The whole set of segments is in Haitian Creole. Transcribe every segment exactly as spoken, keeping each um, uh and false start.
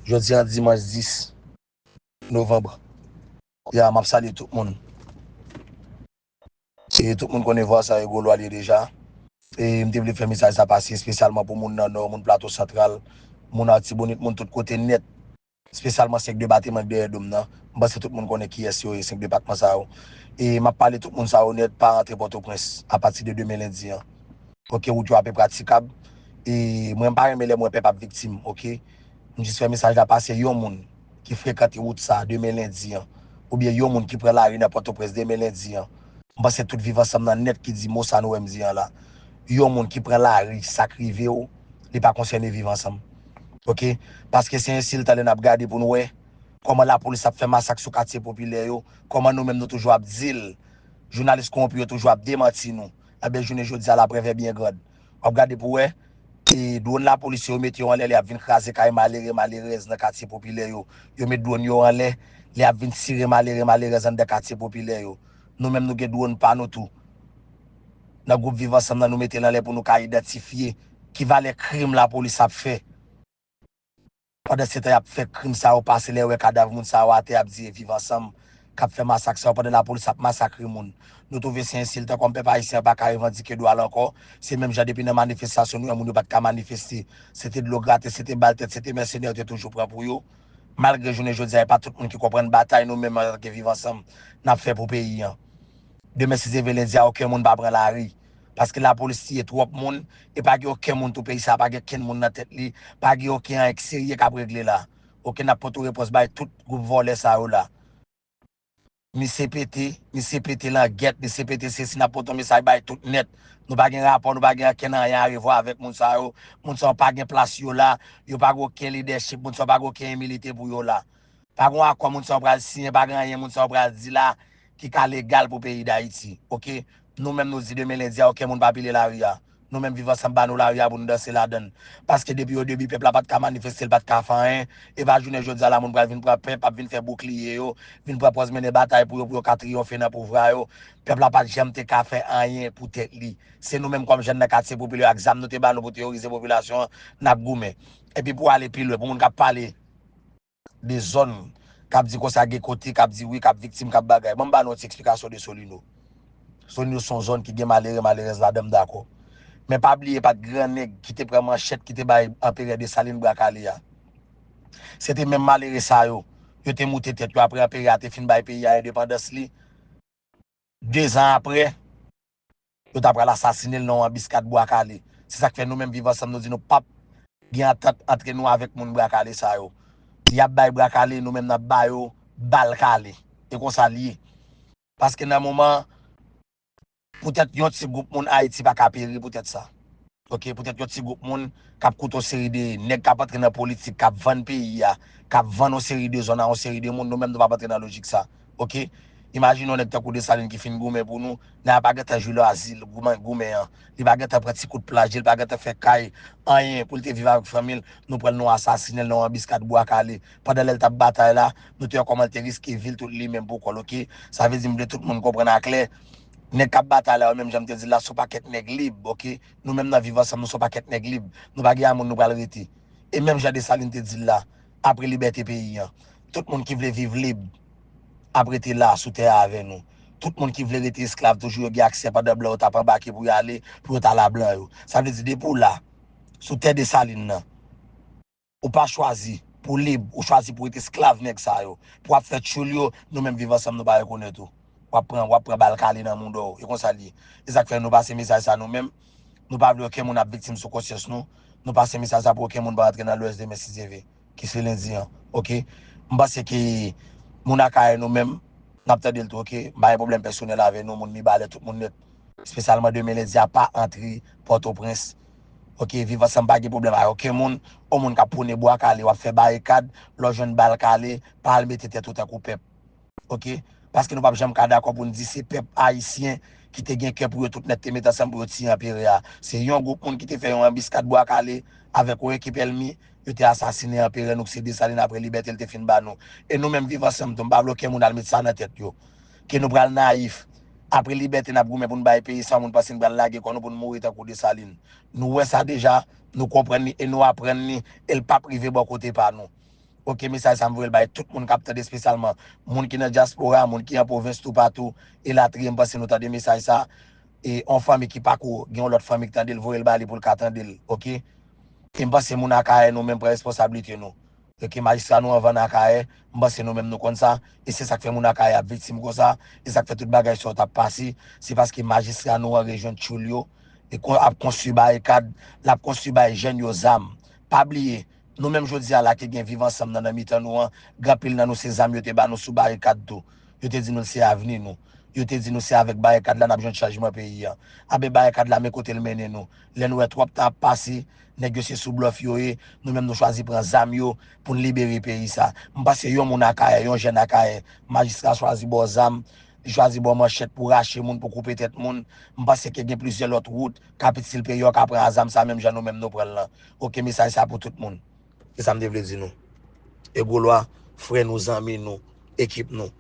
Jodi a dimanch dis novanm. Ya, m ap salye tout moun. E tout moun konnen vwa sa e gwo lwa li deja. E m te vle fè mesaj sa pase espesyalman pou moun nan Nò, moun Plato Santral, moun Atibonit, moun tout kote nèt. Espesyalman senk depatman k dèyè do m nan. M panse tout moun konnen kiyès yo ye, senk depatman sa yo. E m ap pale tout moun sa yo nèt, pa rantre Pòtoprens apati de demen lendi an. Oke, wout yo ape pratikab. E mwen, m pa renmen lè m wè pèp ap viktim, oke? M jis fè mesaj la pase, yon moun ki frekante wout sa demen lendi an, oubyen yon moun ki pran lari nan Pòtoprens demen lendi an, m panse tout Viv Ansanm nan nèt ki di mo sa nou wè m di an la. Yon moun ki pran lari, sa k rive w, li pa konsène Viv Ansanm. Oke? Paske se ensiltan lè n ap gade pou n wè kòman lapolis ap fè masak sou katye popilè yo, kòman nou menm nou toujou ap di l, jounalis kowonpi yo toujou ap demanti nou. Ebyen, jounen jodi a, laprèv è byen grand. W ap gade pou wè, e dwòn lapolis yo mete yo anlè, li ap vin kraze kay malere, malerèz nan katye popilè yo. Yo met dwòn yo anlè, li ap vin tire malere, malerèz anndan katye popilè yo. Nou menm, nou gen dwòn pa nou tou. Nan gwoup Viv Ansanm nan, nou mete l anlè pou nou ka idantifye ki valè krim lapolis ap fè. Pandan se tan y ap fè krim sa yo pase, lè yo wè kadav moun sa yo atè, y ap di e Viv Ansanm k ap fè masak sa yo, pandan lapolis ap masakre moun. Nou twouve se ensiltan kòm pèp ayisyen an pa ka revandike dwa l ankò. Se menm jan depi nan manifestasyon nou wè moun yo pa t ka manifeste. Se te dlo grate, se te bal tèt, se te mèsenè yo te toujou pran pou yo. Malgre jounen jodi a, e pa tout moun ki konprann batay nou menm antanke Viv Ansanm n ap fè pou peyi an. Demen si Dye vle, lendi a, okenn moun pa pran lari. Paske lapolis tiye twòp moun, e pa gen okenn moun tou peyi sa a, pa gen okenn moun nan tèt li, pa gen okenn anyen ki serye k ap regle la. Oke, n ap pote repons bay tout gwoup vòlè sa yo la. Misye pete, misye pete langèt, misye pete sesi, n ap pote yon mesaj bay tout nèt. Nou pa gen rapò, nou pa gen okenn anyen a revwa avèk moun sa yo. Moun sa yo pa gen plas yo la, yo pa gen okenn lidèchip, moun sa yo pa gen okenn imilite pou yo la. Pa gen akò moun sa yo pral siyen, pa gen anyen moun sa yo pral di la ki ka legal pou peyi Dayiti. Oke? Nou menm nou di demen lendi a, okenn moun pa pile lari a. Nou menm Viv Ansanm ba nou lari a pou nou danse ladan l. Paske depi o debi pèp la pa t ka manifeste, l pa t ka fè anyen. E pa jounen jodi a la moun pral vin pran pèp, ap vin fè boukliye yo, vin pran pòz mennen batay pou yo, pou yo ka triyonfe nan pouvwa yo. Pèp la pa t janm te ka fè anyen pou tèt li. Se nou menm kòm jèn nan katye popilè ak zam nou te ba nou pou teworize popilasyon an, n ap goumen. Epi pou ale pi lwen, pou moun k ap pale de zòn k ap di konsa gen kote k ap di wi, k ap viktim, k ap bagay. Ban m ba nou yon ti eksplikasyon de Solino. Solino se yon zòn ki gen malere, malerèz ladan, m dakò. Men pa bliye, pa t gran nèg ki te pran manchèt, ki te bay Anperè Desalin bra kale a. Se te menm malere sa yo, yo te moute tèt yo apre Anperè a te fin bay peyi a endepandans li. Dezan apre, yo ta pral asasinen l nan yon anbiskad bwa kale. Se sa k fè nou menm Viv Ansanm, nou di nou p ap gen antant antre nou avèk moun bra kale sa yo. Y ap bay bra kale, nou menm n ap ba yo bal kale. E konsa l ye. Paske nan moman, poutèt yon ti gwoup moun, Ayiti pa ka peri poutèt sa. Oke, poutèt yon ti gwoup moun k ap koute yon seri de nèg k ap antre nan politik, k ap vann peyi a, k ap vann yon seri de zòn a yon seri de moun, nou menm nou p ap antre nan lojik sa. Oke? Imajine yon nèg tankou Desalin ki fin goumen pou nou, nèg la pa gentan jwi lwazi l, goumen, goumen an. Li pa gentan pran ti kout plaj li, li pa gentan fè kay, anyen, pou l te viv avèk fanmi l, nou pran l, nou asasinen l nan yon anbiskad bwa kale. Pandan lè l t ap batay la, nou te wè kòman l te riske vi l tout li menm pou kò l, oke? Sa vle di m vle tout moun konprann aklè, nèg k ap batay la yo, menm jan m te di l la, se yon pakèt nèg lib, oke? Nou menm nan Viv Ansanm, nou se yon pakèt nèg lib. Nou pa gen yon moun nou pral rete. E menm jan Desalin te di l la, apre libète peyi an, tout moun ki vle viv lib ap rete la sou tè a avè nou. Tout moun ki vle rete esklav toujou, yo gen aksè pandan blan yo t ap anbake pou y ale, pou yo t al a blan yo. Sa vle di depi w la, sou tè Desalin nan, ou pa chwazi pou lib, ou chwazi pou ret esklav nèg sa yo. Pou w ap fè tchoul yo, nou menm Viv Ansanm nou pa rekonèt ou. W ap pran, w ap pran bal kale nan mouda w. E konsa l ye. E sa k fè nou pase mesaj sa nou menm. Nou pa vle okenn moun ap viktim sou konsyans nou. Nou pase mesaj sa pou okenn moun pa rantre nan Lwès demen si Dye vle, ki se lendi an. Oke? M panse ke moun Akayè nou menm, n ap tande l tou, oke? M pa gen pwoblèm pèsonèl avè nou, moun Mibalè, tout moun nèt. Espesyalman demen lendi a, pa antre Pòtoprens. Oke, Viv Ansanm pa gen pwoblèm ak okenn moun. Yon moun k ap pwone bwa kale, w ap fè barikad, lè w jwenn bal kale, pa al mete tèt ou tankou pèp. Oke? Paske nou p ap janm ka dakò pou n di se pèp ayisyen ki te gen kè pou yo tout nèt te met ansanm pou yo tiye anperè a. Se yon gwoup moun ki te fè yon anbiskad bwa kale avèk yon ekip ènmi, yo te asasinen anperè nou ki se Desalin apre libète l te fin ba nou. E nou menm Viv Ansanm tou, m pa vle okenn moun al met sa nan tèt yo. Ke nou pral nayif. Apre libète n ap goumen pou n bay peyi sa, moun panse n pral lage kò nou pou n mouri tankou Desalin. Nou wè sa deja, nou konprann li e nou aprann li, e l p ap rive bò kote pa nou. Ok, mesaj sa m voye l bay tout moun k ap tande, espesyalman moun ki nan dyaspora, moun ki an pwovens toupatou, elatriye. M panse nou tande mesaj sa. E yon fanmi ki pa ko gen yon lòt fanmi ki tande l, voye l ba li pou l ka tande l, ok? E m panse moun Akayè, nou menm pran responsablite nou. Ok, majistra nou an vann Akayè, m panse nou menm nou konn sa. E se sa k fè moun Akayè ap viktim konsa. E sa k fè tout bagay sa yo t ap pase. Se paske majistra nou an rejwenn tchoul yo. E kon, ap konstwi barikad, l ap konstwi bay jèn yo zam. Pa bliye, nou menm jodi a la ki gen Viv Ansanm nan nan mitan nou an, gen anpil nan nou se zam yo te ba nou sou barikad tou. Yo te di nou se avni nou. Yo te di nou se avèk barikad la n ap jwenn chanjman peyi a. Anben barikad la men kote l mennen nou. Lè n wè twòp tan ap pase, nèg yo se sou blòf yo ye, nou menm nou chwazi pran zam yo pou n libere peyi sa. M panse yon moun Akayè, yon jèn Akayè, majistra chwazi ba w zam, li chwazi ba w manchèt pou rache moun, pou koupe tèt moun. M panse ke gen plizyè lòt wout k ap itil peyi a w ka pran a zam sa menm jan nou menm nou pran l lan. Ok, mesaj sa pou tout moun. Se sa m te vle di nou. E Golwa, frè nou, zanmi nou, ekip nou.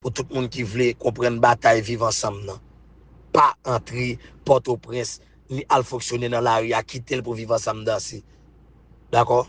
Pou tout moun ki vle konprann batay Viv Ansanm nan, pa antre Pòtoprens, ni al fonksyone nan lari a, kite l pou Viv Ansanm danse. Dakò?